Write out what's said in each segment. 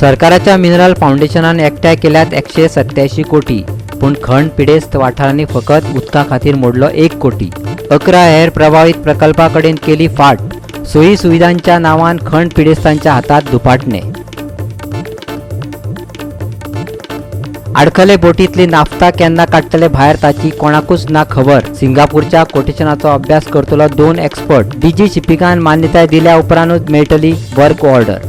सरकाराच्या मिनरल फावंडेशनान एकठांय केल्यात 187 कोटी, पूण खण पिडेस्त वाठारांनी फकत उदका खातीर मोडलो 1 कोटी. 11 हेर प्रभावीत प्रकल्पा कडेन केली फाट. सोयी सुविधांच्या नांवान खण पिडेस्तांच्या हातात दुपाटणे. आडखले बोटींतली नाफ्ता केन्ना काडटले भायर ताची कोणाकूच ना खबर. सिंगापूरच्या कोटेशनाचो अभ्यास करतलो 2 एक्सपर्ट. डीजी शिपिंगान मान्यताय दिल्या उपरांतूच मेळटली वर्क ऑर्डर.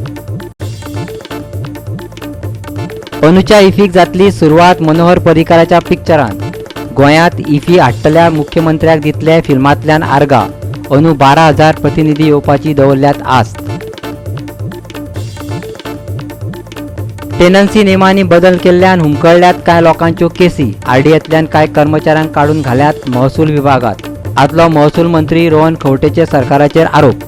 अंदूच्या इफीक जातली सुरवात मनोहर पर्रीकाराच्या पिक्चरान. गोंयांत इफी हाडटल्या मुख्यमंत्र्याक दितले फिल्मांतल्यान आर्गां. अंदू 12,000 प्रतिनिधी येवपाची दवरल्यात आस्त. टेनन्सी नेमांनी बदल केल्ल्यान हुमकळ्ळ्यात कांय लोकांच्यो केसी. आरडीएंतल्यान कांय कर्मचाऱ्यांक काडून घाल्यात महसूल विभागांत. आदलो महसूल मंत्री रोहन खंवटेचे सरकाराचेर आरोप.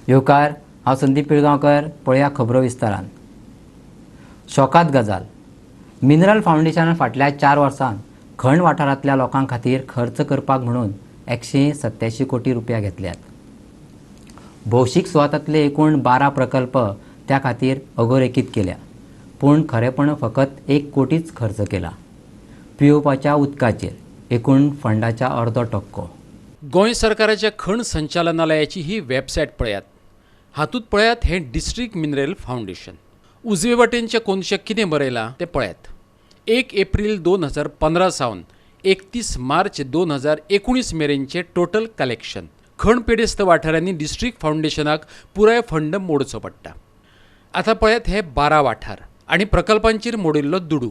येवकार, हांव संदीप पिळगांवकर. पळया खबरो विस्तारान. शोकात गजाल, मिनरल फावंडेशनान फाटल्या 4 वर्सांत खण वाठारांतल्या लोकां खातीर खर्च करपाक म्हणून 187 कोटी रुपया घेतल्यात. भौशीक सुवातांतले एकूण 12 प्रकल्प त्या खातीर अधोरेखीत केल्या, पूण खरेपण फकत 1 कोटीच खर्च केला पियोवपाच्या उदकाचेर, एकूण फंडाच्या अर्दो टक्को. गोंय सरकाराच्या खण संचालनालयाची ही वेबसायट पळयात. हातूंत पळयात हें डिस्ट्रिक्ट मिनरल फावंडेशन. उजवे वटेनच्या कोनशाक कितें बरयलां तें पळयात. 1 एप्रील 2015 सावन 31 मार्च 2019 मेरेनचें टोटल कलेक्शन. खण पिडेस्त वाठारांनी डिस्ट्रिक्ट फावंडेशनाक पुराय फंड मोडचो पडटा. आतां पळयात हे 12 वाठार आनी प्रकल्पांचेर मोडिल्लो दुडू.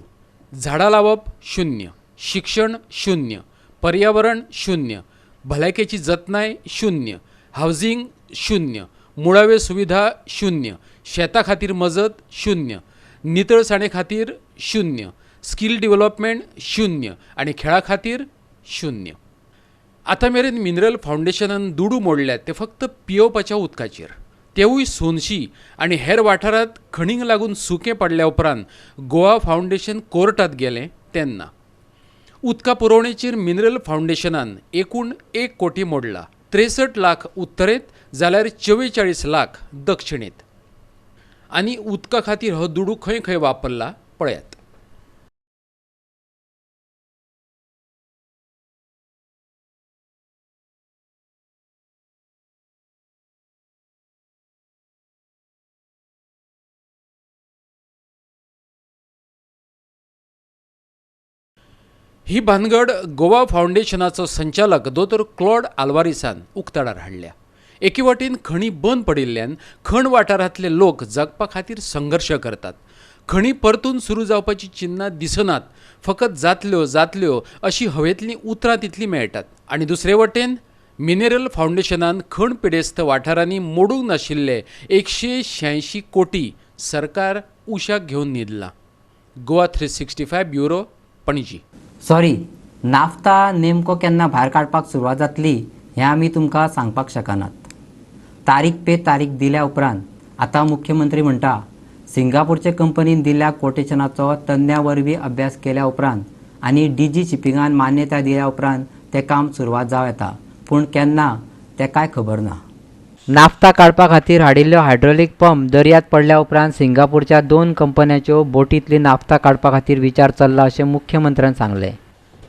झाडां लावप 0, शिक्षण 0, पर्यावरण 0, भलायकेची जतनाय 0, हावजींग 0, मुळाव्यो सुविधा 0, शेता खातीर मजत 0, नितळसाणे खातीर 0, स्कील डिव्हलपमेंट 0 आनी खेळा खातीर 0. आतां मेरेन मिनरल फावंडेशनान दुडू मोडल्यात ते फक्त पियोवपाच्या उदकाचेर, तेवूय सोनशी आनी हेर वाठारांत खणींक लागून सुकें पडल्या उपरांत गोवा फावंडेशन कोर्टांत गेलें तेन्ना. उदका पुरवणेचेर मिनरल फावंडेशनान एकूण 1 कोटी मोडला, 63 लाख उत्तरेंत जाल्यार 44 लाख दक्षिणेंत. आनी उदका खातीर हो दुडू खंय खंय वापरला पळयात. ही भानगड गोवा फावंडेशनाचो संचालक दोतोर क्लॉड आल्वारीसान उक्ताडार हाडल्या. एके वटेन खणी बंद पडिल्ल्यान खण वाठारांतले लोक जगपा खातीर संघर्श करतात. खणी परतून सुरू जावपाची चिन्नां दिसनात, फकत जातल्यो जातल्यो अशी हवेंतलीं उतरां तितलीं मेळटात. आनी दुसरे वटेन मिनरल फावंडेशनान खण पिडेस्त वाठारांनी मोडूंक नाशिल्ले 186 कोटी सरकार उशाक घेवन न्हिदलां. Goa 365 bureau, Panaji. Sorry, naphtha नेमको केन्ना भायर काडपाक सुरवात जातली हें आमी तुमकां सांगपाक शकनात. तारीख पे तारीख दिल्या उपरांत आतां मुख्यमंत्री म्हणटा, सिंगापूरचे कंपनीन दिल्ल्या कोटेशनाचो तज्ञा वरवीं अभ्यास केल्या उपरांत आनी डीजी शिपिंगान मान्यताय दिल्या उपरांत तें काम सुरवात जावं येता, पूण केन्ना तें कांय खबर ना. नाफ्ता काडपा खातीर हाडिल्ल्यो हायड्रोलीक पंप दर्यांत पडल्या उपरांत सिंगापूरच्या 2 कंपन्यांच्यो बोटींतली नाफ्ता काडपा खातीर विचार चल्ला अशें मुख्यमंत्र्यान सांगलें.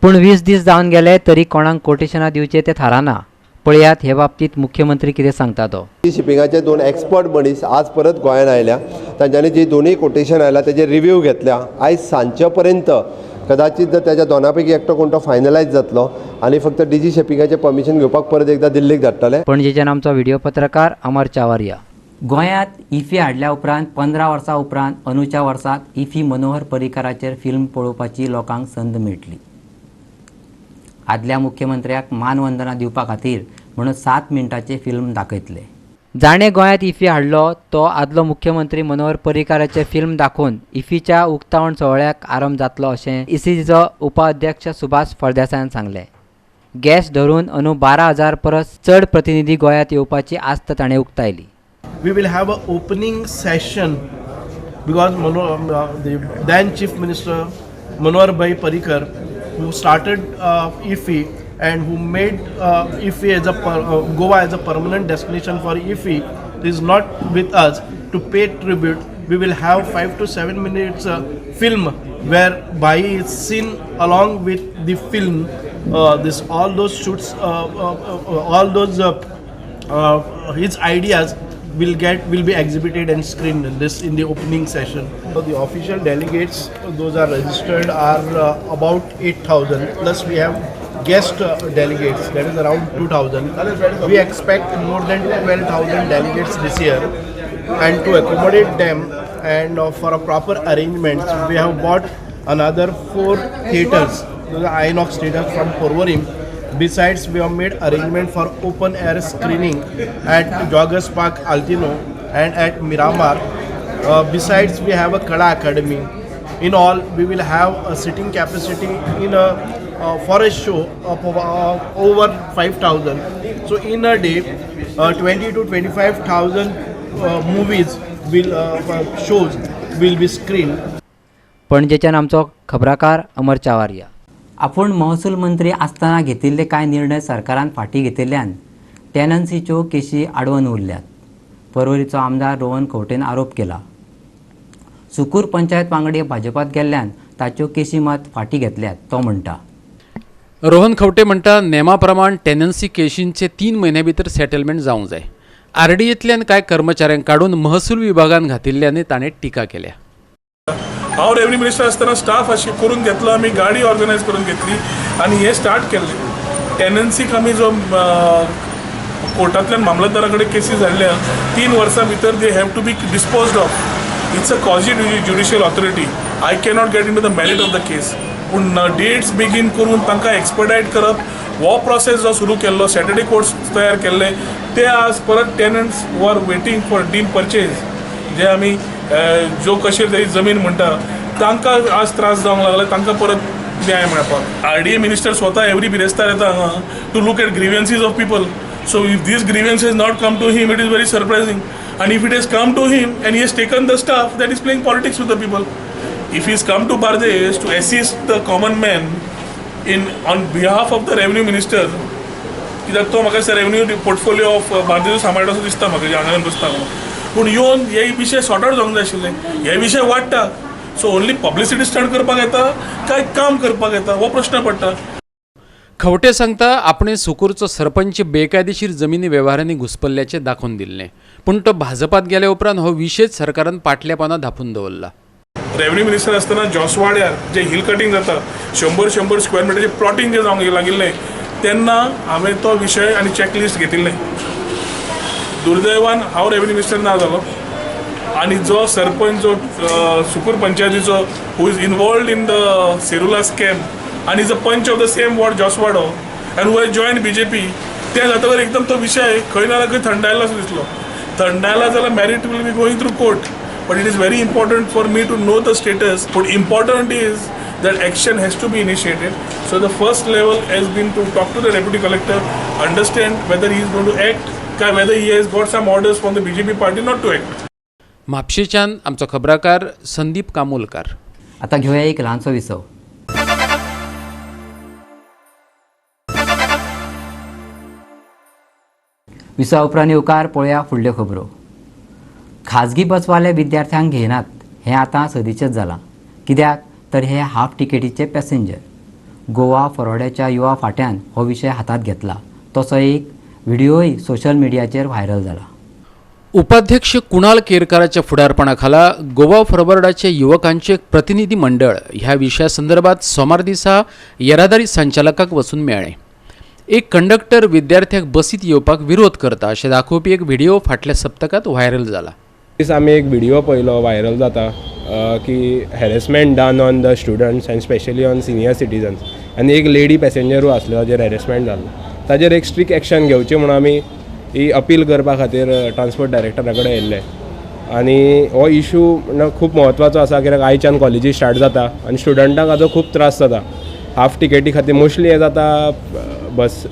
पूण 20 दीस जावन गेले तरी कोणाक कोटेशनां दिवचें तें थाराना. पळयात हे बाबतींत मुख्यमंत्री कितें सांगता तो. शिपिंगाचे 2 एक्सपर्ट मनीस आज परत गोंयांत आयल्या. तांच्यांनी जी दोनूय कोटेशन आयला तेजे रिव्यू घेतल्या. आयज सांजचे पर्यंत कदाचित जर त्याच्या दोना पैकी एकटो कोण तो फायनलायज जातलो आनी फक्त डीजी शिपिंगाचें परमिशन घेवपाक परत एकदा दिल्लीक धाडटले. पणजेच्यान आमचो व्हिडिओ पत्रकार अमर चावरिया. गोंयांत इफी हाडल्या उपरांत 15 वर्सां उपरांत अंदूच्या वर्सांत इफी मनोहर पर्रीकाराचेर फिल्म पळोवपाची लोकांक संद मेळटली. आदल्या मुख्यमंत्र्याक मानवंदना दिवपा खातीर म्हणून 7 मिनटाचें फिल्म दाखयतले. जाणें गोंयांत इफी हाडलो तो आदलो मुख्यमंत्री मनोहर पर्रीकाराचें फिल्म दाखोवन इफीच्या उक्तावण सुवाळ्याक आरंभ जातलो अशें इसीचो उपाध्यक्ष सुभाष फळदेसायान सांगलें. गॅस धरून अंदू 12,000 परस चड प्रतिनिधी गोंयांत येवपाची आस्त ताणें उक्तायली. We will have an opening session because the then Chief Minister Manohar Bhai Parrikar, who started IFFI, and who made IFFI as a Goa as a permanent destination for IFFI, is not with us. To pay tribute, we will have 5 to 7 minutes film where Bhai is seen along with the film. This all those shoots, all those his ideas will be exhibited and screened in this in the opening session. So the official delegates, those are registered, are about 8,000. Plus we have guest delegates, that is around 2,000. We expect more than 12,000 delegates this year, and to accommodate them and for a proper arrangements, we have bought another 4 theatres, those are Inox theatres from Porvorim. Besides, we have made arrangement for open air screening at Joggers Park, Altino, and at Miramar. Besides, we have a Kala Academy. In all, we will have a sitting capacity in a for a show of over 5,000. So in a day, 20 to 25,000 movies will shows will be screened. पणजेच्यान आमचो खबराकार अमर चावारिया. आपूण महसूल मंत्री आसतना घेतिल्ले कांय निर्णय सरकारान फाटीं घेतिल्ल्यान टेनन्सीच्यो केशी आडवन उरल्यात. पर्वरीचो आमदार रोहन खंवटेन आरोप केला. सुकूर पंचायत वांगडी भाजपात गेल्ल्यान ताच्यो केशी मात फाटीं घेतल्यात, तो म्हणटा. रोहन खंवटे म्हणटा, नेमा प्रमाण टेनन्सी केशींचे 3 म्हयन्या भितर सेटलमेंट जावंक जाय. आरडीएंतल्यान कांय कर्मचाऱ्यांक काडून महसूल विभागान घातिल्ल्यान ताणें टिका केल्या. हांव रेवन्यू मिनिस्टर आसतना स्टाफ अशी करून घेतलो, आमी गाडी ऑर्गनायज करून घेतली आनी हें स्टार्ट केल्लें. टेनन्सीक आमी जो कोर्टांतल्यान मामलतदारा कडेन केसी धाडल्या, 3 वर्सां भितर they have to be disposed of. It's a quasi judicial authority. I cannot get in to the merit of the case. पूण डेट्स बेगीन करून तांकां एक्सपर्डायट करप हो प्रोसेस जो सुरू केल्लो, सॅटर्डे कोर्ट्स तयार केल्ले, ते आज परत tenants who are waiting for deemed purchase, जे आमी जो कशे तरी जमीन म्हणटा, तांकां आज त्रास जावंक लागले, तांकां परत न्याय मेळपाक. आरडीए मिनिस्टर स्वता एवरी बिरेस्तार येता हांगा to look at grievances of people. So if these grievances not come to him, it is very surprising. And if it has come to him and he has taken the staff, that is playing politics with the people. If he's come to Bardez to assist the common man in on behalf of the revenue minister, कित्याक तो म्हाका दिसता revenue portfolio of बार्देजू सांबाळटा असो दिसता म्हाका, हांगा बसता म्हणून. पूण येवन हे विशय सॉर्ट आउट जावंक जाय आशिल्ले. हे विशय वाडटा. सो ओन्ली पब्लिसिटी स्टंट करपाक येता काय काम करपाक येता हो प्रश्न पडटा. खंवटे सांगता, आपणे सुकूरचो सरपंच बेकायदेशीर जमिनी वेव्हारांनी घुसपल्ल्याचें दाखोवन दिल्लें, पूण तो भाजपात गेल्या उपरांत हो विशयच सरकारान पाटल्या पानां धांपून दवरला. रेवन्यू मिनिस्टर आसतना जोसवाड्यार जे हिल कटिंग जाता, 100 100 स्क्वेअर मिटरचे प्लॉटींग जे जावंक लागिल्लें, तेन्ना हांवें तो विशय आनी चॅकलिस्ट घेतिल्लें. दुर्दैवान हांव रेवन्यू मिनिस्टर ना जालो आनी जो सरपंच जो Sukur पंचायतीचो, who is involved in the Serula scam आनी is a panch of the same ward जोसवाडो and who has join BJP, तें जातकर एकदम तो विशय खंय ना खंय थंडायलो असो दिसलो. थंडायला जाल्यार merit will be going through court, but it is very important for me to know the status. But important is that action has to be initiated. So the first level has been to talk to the deputy collector, understand whether he is going to act, whether he has got some orders from the BJP party not to act. म्हापशेच्यान आमचो खबराकार संदीप कामोलकार. आता घेवया एक ल्हानसो विसव. विसवा उपरांत येवकार पळोवया फुडल्यो खबरो. खाजगी बसवाले विद्यार्थ्यांक घेयनात हें आतां सदीचेंच जालां. कित्याक तर हे हाफ टिकेटीचे पॅसेंजर. गोवा फॉरवर्डाच्या युवा फांट्यान हो विशय हातांत घेतला, तसो एक व्हिडियोय सोशल मिडियाचेर व्हायरल जाला. उपाध्यक्ष कुणाल केरकाराच्या फुडारपणाखाला गोवा फॉरवर्डाचे युवकांचे एक प्रतिनिधी मंडळ ह्या विशया संदर्भात सोमार दिसा येरादारी संचालकाक वचून मेळ्ळें. एक कंडक्टर विद्यार्थ्याक बसीत येवपाक विरोध करता अशें दाखोवपी एक व्हिडिओ फाटल्या सप्तकांत व्हायरल जाला. दीस आमी एक व्हिडिओ पळयलो, व्हायरल जाता की harassment done on the students and specially on senior citizens, आनी एक लेडी पॅसेंजरूय आसलो ताजेर हॅरेसमेंट जाल्लो. ताजेर एक स्ट्रिक्ट एक्शन घेवची म्हणून आमी ही अपील करपा खातीर ट्रान्सपोर्ट डायरेक्टरा कडेन येयल्ले. आनी हो इशू म्हणल्यार खूब म्हत्वाचो आसा, कित्याक आयच्यान कॉलेजी स्टार्ट जाता आनी स्टुडंटांक हाजो खूब त्रास जाता. हाफ टिकेटी खातीर मोस्टली हें जाता, बस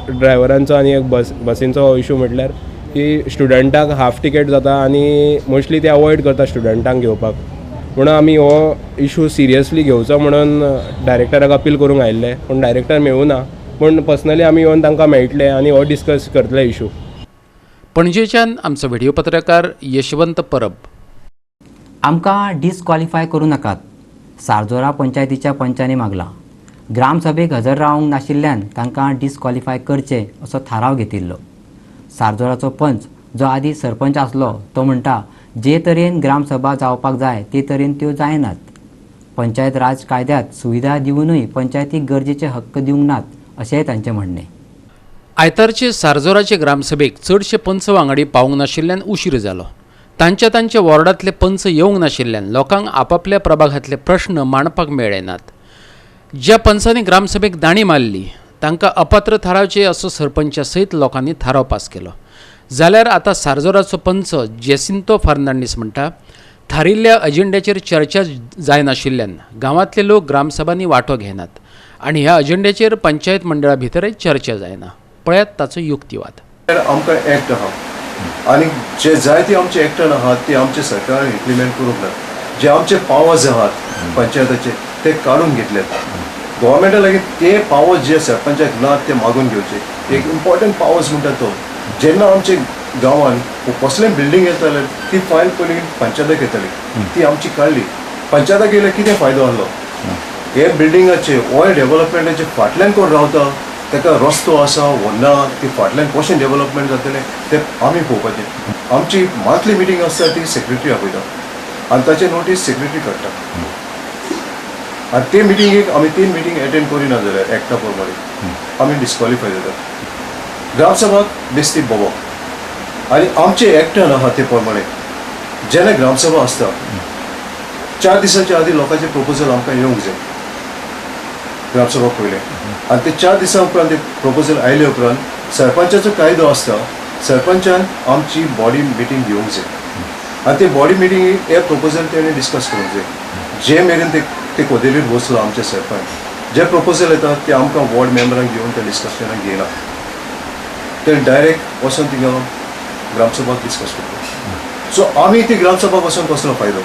ड्रायव्हरांचो आनी एक बसींचो हो इशू म्हटल्यार की स्टुडंटांक हाफ टिकेट जाता आनी मोस्टली ते अवॉयड करता स्टुडंटांक घेवपाक. म्हणून आमी हो इशू सिरियसली घेवचो म्हणून डायरेक्टराक अपील करूंक आयिल्ले, पूण डायरेक्टर मेळूं ना. पूण पर्सनली आमी येवन तांकां मेळटले आनी हो डिस्कस करतले इशू. पणजेच्यान आमचो व्हिडिओ पत्रकार यशवंत परब. आमकां डिसक्वॉलिफाय करूं नाकात, सारजोरा पंचायतीच्या पंचांनी मागलां. ग्रामसभेक हजर रावंक नाशिल्ल्यान तांकां डिसक्वॉलिफाय करचें असो थाराव घेतिल्लो. सारजोराचो पंच जो आदीं सरपंच आसलो तो म्हणटा, जे तरेन ग्रामसभा जावपाक जाय ते तरेन त्यो जायनात. पंचायत राज कायद्यांत सुविधा दिवनूय पंचायतीक गरजेचे हक्क दिवंक नात अशेंय तांचें म्हणणें. आयतारचे सारजोराचे ग्रामसभेक चडशे पंच वांगडी पावूंक नाशिल्ल्यान उशीर जालो. तांच्या तांच्या वॉर्डांतले पंच येवंक नाशिल्ल्यान लोकांक आपापल्या प्रभागांतले प्रश्न मांडपाक मेळ्ळे नात. ज्या पंचांनी ग्रामसभेक दांडी मारली तांकां अपात्र थारावचे असो सरपंचा सयत लोकांनी थाराव पास केलो. जाल्यार आतां सारजोराचो पंच जेसिंतो फर्नांडीस म्हणटा, थारिल्ल्या अजेंड्याचेर चर्चा जायनाशिल्ल्यान गांवांतले लोक ग्रामसभांनी वांटो घेनात आनी ह्या अजेंड्याचेर पंचायत मंडळा भितरय चर्चा जायना. पळयात ताचो युक्तिवाद. आमकां एक्ट आहा आनी जे जायते आमचे एक्टान आहात ते आमचे सरकारान इम्प्लिमेंट करूंक ना. जे आमचे पावर्स आहात पंचायताचे ते काडून घेतल्यात गोवोरमेंटा लागीं. ते पावर्स जे सरपंचाक ना ते मागून घेवचे. एक इम्पॉर्टंट पावर्स म्हणटा तो, जेन्ना आमचे गांवान कसलें बिल्डींग येता जाल्यार ती फायल पयलीं पंचायताक येताली, ती आमची काडली. पंचायताक येयल्यार कितें फायदो आहलो? हे बिल्डिंगाचे ऑय डेव्हलपमेंटाचे फाटल्यान कोण रावता, ताका रस्तो आसा वो ना, ती फाटल्यान कशें डेव्हलपमेंट जातलें तें आमी पळोवपाचें. आमची मंथली मिटींग आसता ती सेक्रेटरी आपयता आनी ताचे नोटीस सेक्रेटरी काडटा आनी ते मिटिंगेक आमी तीन मिटींग एटेंड करिना जाल्यार एक्टा प्रमाणे आमी डिस्क्वॉलिफाय जातात. ग्रामसभाक बेस्ती बोबो आनी आमचे एक्टान आहा ते प्रमाणे जेन्ना ग्रामसभा आसता, 4 दिसाच्या आदी लोकांचे प्रपोजल आमकां येवंक जाय ग्रामसभा पयलें आनी ते 4 दिसां उपरांत ते प्रपोजल आयले उपरांत सरपंचाचो कायदो आसता, सरपंचान आमची बॉडी मिटींग घेवंक जाय आनी ते बॉडी मिटींगेक हे प्रपोजल तेणें डिस्कस करूंक जाय. जे मेरेन ते ते कदेलीर बसलो आमचे सरपंच, जे प्रपोजल येता ते आमकां वॉर्ड मेंबरांक घेवन ते डिस्कशनाक घेयना, ते डायरेक्ट वचोन थिंगा ग्रामसभाक डिस्कस करता. सो आमी ती ग्रामसभा वचोन कसलो फायदो?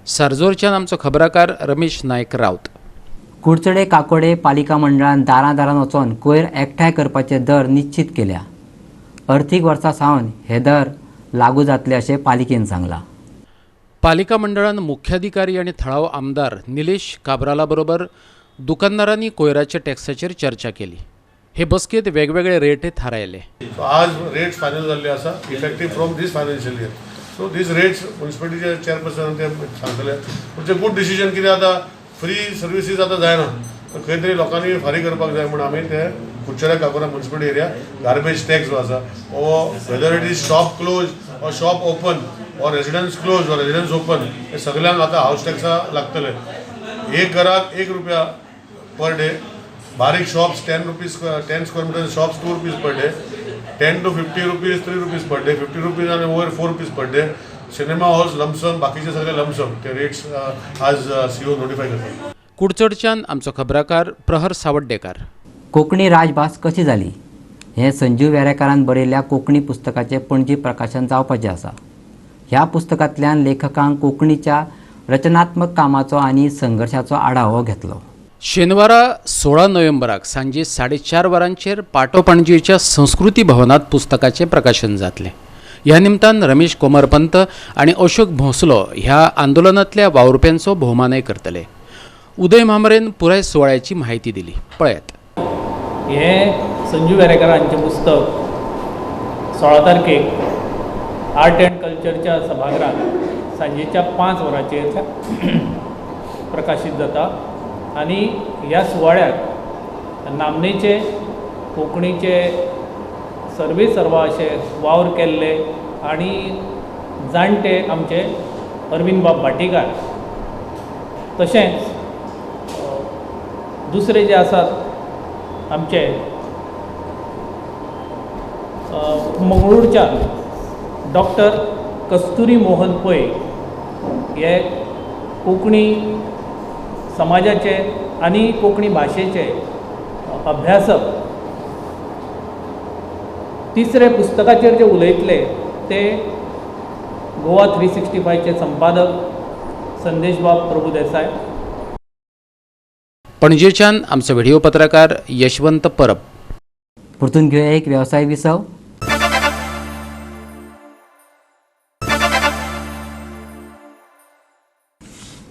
सारजोरच्यान आमचो खबराकार रमेश नायक रावत. कुडचडे काकोडे पालिका मंडळान दारां दारान वचोन कोयर एकठांय करपाचे दर निश्चीत केल्या. अर्थीक वर्सा सावन हे दर लागू जातले अशें पालिकेन सांगलां. पालिका मंडळान मुख्याधिकारी आनी थळावो आमदार निलेश काब्राला बरोबर दुकानदारांनी कोयराच्या टॅक्साचेर चर्चा केली. हे बसकेत वेगवेगळे रेट थारायले. सो आज रेट्स फायनल जाल्ले आसा, effective from this financial year. So these rates मुन्सिपालिटीचे chairperson ते सांगतले. पूण गुड डिसिजन कितें, आतां फ्री सर्विसीस आतां जायना, तर खंय तरी लोकांनी फारीक करपाक जाय म्हूण आमी ते कुडचड्या काकोरा मुन्सिपालिटी एरिया गार्बेज टॅक्स जो आसा हो, whether it is shop close or shop open or residence close or residence open, हे सगल्यांक आतां हावस टॅक्सा लागतले. एक घराक 1 रुपया पर डे. बारीक shops, ₹10, 10 square meter shops, ₹2 per day. ₹10 to ₹50, ₹3 per day. ₹50 आनी over, ₹4 per day. Cinema halls lump sum, बाकीचे सगळे लमसम. ते रेट्स आज सीईओ नोटिफाय करतात. कुडचडच्यान आमचो खबराकार प्रहर सावड्डेकार. कोंकणी राजभास कशी जाली हें संजीव वेरेंकारान बरयल्ल्या कोंकणी पुस्तकाचें पणजी प्रकाशन जावपाचें आसा. ह्या पुस्तकांतल्यान लेखकान कोंकणीच्या रचनात्मक कामाचो आनी संघर्शाचो आढावो घेतलो. शेनवारा 16 नोव्हेंबराक सांजे 4:30 वरांचेर पाटो पणजेच्या संस्कृती भवनात पुस्तकाचें प्रकाशन जातलें. ह्या निमतान रमेश कोमरपंत आनी अशोक भोंसलो ह्या आंदोलनांतल्या वावुरप्यांचो भोवमानय करतले. उदय म्हांबरेन पुराय सुवाळ्याची म्हायती दिली, पळयात. हें संजीव वेरेंकार हांचें पुस्तक 16 तारखेक आर्ट अँड कल्चरच्या सभाघरांत सांजेच्या 5 वरांचेर प्रकाशीत जाता आनी ह्या सुवाळ्याक नामनेचे कोंकणीचे सर्वे सर्वा अशे वावर केल्ले आनी जाणटे आमचे अरविंद बाब भाटीकार, तशेंच दुसरे जे आसात आमचे मंगळूरच्यान डॉक्टर कस्तुरी मोहन पै, हे कोंकणी समाजाचे आनी कोंकणी भाशेचे अभ्यासक. तिसरे पुस्तकाचेर जे उलयतले ते गोवा 365चे संपादक संदेशबाब प्रभुदेसाय. पणजेच्यान आमचो व्हिडिओ पत्रकार यशवंत परब. परतून घेवया एक वेवसाय विसव.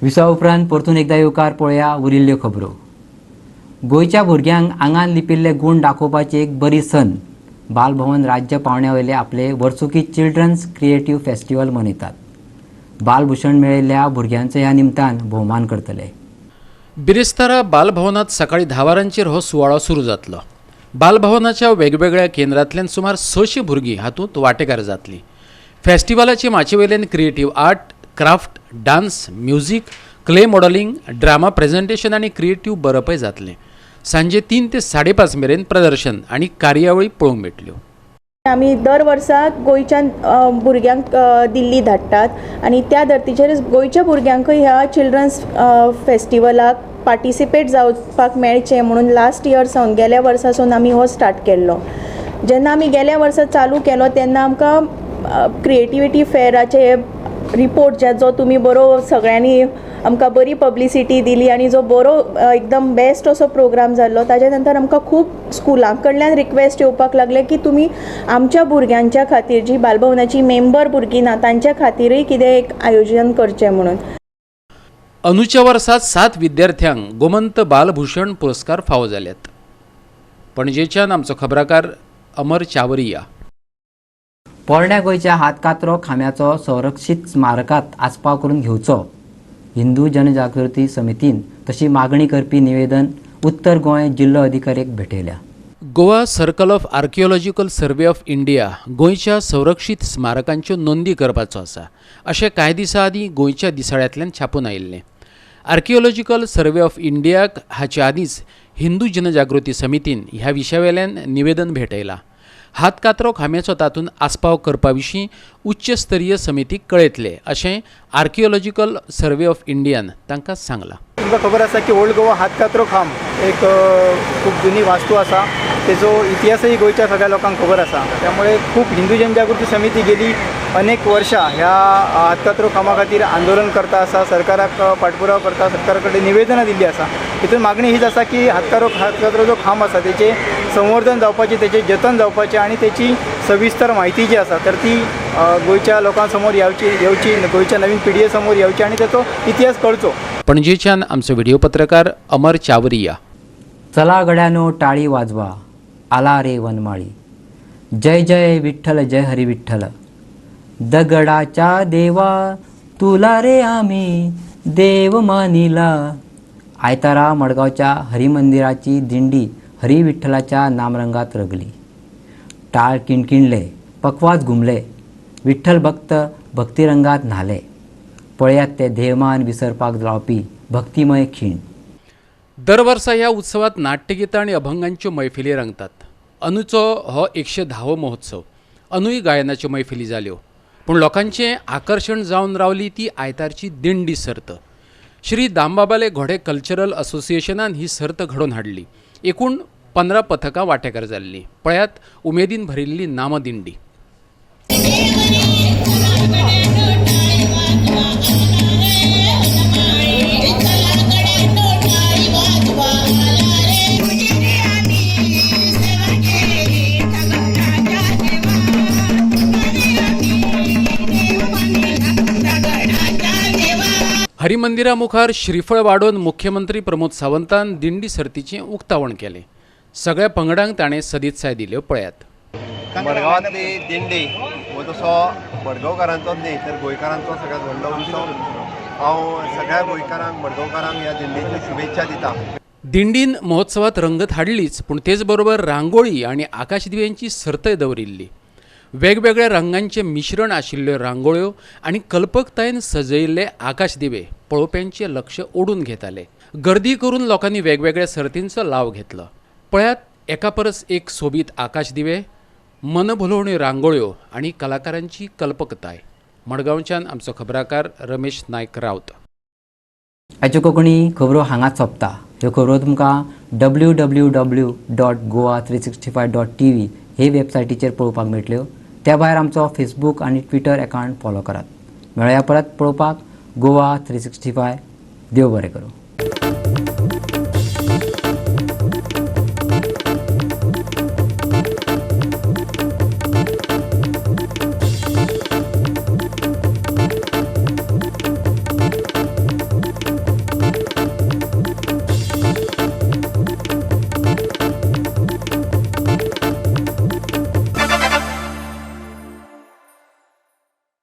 विसवा उपरांत परतून एकदा येवकार पळोवया उरिल्ल्यो खबरो. गोंयच्या भुरग्यांक आंगान लिपिल्ले गूण दाखोवपाची एक बरी संद बालभवन राज्य पावंड्या वयले आपले वर्सुकी चिल्ड्रन्स क्रिएटीव फेस्टिवल मनयतात. बालभूषण मेळिल्ल्या भुरग्यांचो ह्या निमतान भोवमान करतले. बिरेस्तारा बालभवनात सकाळी 10 वरांचेर हो सुवाळो सुरू जातलो. बालभवनाच्या वेगवेगळ्या केंद्रांतल्यान सुमार 600 भुरगीं हातूंत वांटेकार जातलीं. फेस्टिवलाचे माचये वयल्यान creative art, craft, dance, music, clay modelling, drama presentation आनी क्रिएटीव बरपय जातलें. सांजे 3 ते 5:30 मेरेन प्रदर्शन आनी कार्यावळी पळोवंक मेळटल्यो. आमी दर वर्सा गोंयच्यान भुरग्यांक दिल्ली धाडटात आनी त्या धर्तीचेर गोंयच्या भुरग्यांकूय ह्या चिल्ड्रन्स फेस्टिवलाक पार्टिसिपेट जावपाक मेळचें म्हणून लास्ट इयर सावन, गेल्या वर्सा सावन आमी हो स्टार्ट केल्लो. जेन्ना आमी गेल्या वर्सा चालू केलो तेन्ना आमकां क्रिएटिविटी फेराचे रिपोर्ट जो तुमी बरो सगळ्यांनी आमकां बरी पब्लिसिटी दिली आनी जो बरो एकदम बेस्ट असो प्रोग्राम जाल्लो, ताजे नंतर आमकां खूब स्कुलां कडल्यान रिक्वेस्ट येवपाक लागले की तुमी आमच्या भुरग्यांच्या खातीर, जी बालभवनाची मेंबर भुरगीं ना तांच्या खातीरूय कितें एक आयोजन करचें म्हणून. अनुच्या वर्सात 7 विद्यार्थ्यांक गोमंत बालभूषण पुरस्कार फावो जाल्यात. पणजेच्यान आमचो खबराकार अमर चावरिया. पोरण्या गोंयच्या हातकातरो खांब्याचो संरक्षीत स्मारकांत आस्पाव करून घेवचो, हिंदू जनजागृती समितीन तशी मागणी करपी निवेदन उत्तर गोंय जिल्लो अधिकाऱ्याक भेटयल्या. Goa circle of archaeological survey of India गोंयच्या संरक्षीत स्मारकांच्यो नोंदी करपाचो आसा अशें कांय दिसां आदीं गोंयच्या दिसाळ्यांतल्यान छापून आयिल्लें. आर्किओलॉजिकल सर्वे ऑफ इंडियाक हाचे आदींच हिंदू जनजागृती समितीन ह्या विशयावेल्यान निवेदन भेटयलां. हातकातरो खांब्याचो तातूंत आस्पाव करपा विशीं उच्च स्तरीय समितीक कळयतले अशें आर्किओलॉजिकल सर्वे ऑफ इंडियान तांकां सांगलां. तुमकां खबर आसा की ओल्ड गोवा हातकातरो खांब एक खूब जुनी वास्तू आसा, तेजो इतिहासही गोंयच्या सगळ्या लोकांक खबर आसा. त्यामुळे खूब हिंदू जनजागृती समिती गेली अनेक वर्षां ह्या हातकातरो खांबा खातीर आंदोलन करता आसा, सरकाराक पाठपुरावा करता, सरकारा कडेन निवेदनां दिल्लीं आसा. हितून मागणी हीच आसा की हातकातरो जो खांब आसा तेचें संवर्धन जावपाचें, तेचें जतन जावपाचें आनी तेची सविस्तर म्हायती जी आसा तर ती गोंयच्या लोकां समोर येवची, गोंयच्या नवीन पिढये समोर येवची आनी तेचो इतिहास कळचो. पणजेच्यान आमचो व्हिडिओ पत्रकार अमर चावरिया. चला गड्यानो टाळी वाजवा, आला रे वनमाळी, जय जय विठ्ठल जय हरी विठ्ठल, दगडाच्या देवा तुला रे आम्ही देव मानिला. आयतारा मडगांवच्या हरिमंदिराची दिंडी हरी विठ्ठलाच्या नामरंगात रंगली. टाळ किणकिणले, पखवाज घुमले, विठ्ठल भक्त भक्तिरंगात न्हाले. पळयात ते देवमान विसरपाक लावपी भक्तिमय खीण. दर वर्सा ह्या उत्सवात नाट्यगीतां आनी अभंगांच्यो मैफिली रंगतात. अनुचो हो 110वो महोत्सव. अनुय गायनाच्यो मैफिली जाल्यो, पूण लोकांचें आकर्शण जावन रावली ती आयतारची दिंडी सर्त. श्री दामबाबाले घोडे कल्चरल असोसिएशनान ही सर्त घडोवन हाडली. एकूण 15 पथकां वांटेकार जाल्लीं. पळयात उमेदीन भरिल्ली नामदिंडी. हरिमंदिरा मुखार श्रीफळ वाडोवन मुख्यमंत्री प्रमोद सावंतान दिंडी सर्तीचें उक्तावण केलें. सगळ्या पंगडांक ताणें सदित्साय दिल्यो. पळयात. मडगांवांतली दिंडी हो तसो मडगांवकारांचोच न्ही तर गोंयकारांचो सगळ्यांत व्हडलो उत्सव. हांव सगळ्या गोंयकारांक, मडगांवकारांक ह्या दिंडीच्यो शुभेच्छा दिता. दिंडीन महोत्सवात रंगत हाडलीच, पूण तेच बरोबर रांगोळी आनी आकाशदिव्यांची सर्तय दवरिल्ली. वेगवेगळ्या रंगांचें मिश्रण आशिल्ल्यो रांगोळ्यो आनी कल्पकतायेन सजयिल्ले आकाशदिवे पळोवप्यांचें लक्ष ओडून घेताले. गर्दी करून लोकांनी वेगवेगळ्या सर्तींचो लाव घेतलो. पळयात एका परस एक सोबीत आकाशदिवे, मनभुलोवण्यो रांगोळ्यो आनी कलाकारांची कल्पकताय. मडगांवच्यान आमचो खबराकार रमेश नायक रावत. आयच्यो कोंकणी खबरो हांगाच सोंपता. ह्यो खबरो तुमकां www.goa365.tv हे वेबसायटीचेर पळोवपाक मेळटल्यो. त्या भायर आमचो फेसबूक आनी ट्विटर अकावंट फॉलो करात. मेळया परत पळोवपाक गोवा 365. देव बरें करूं.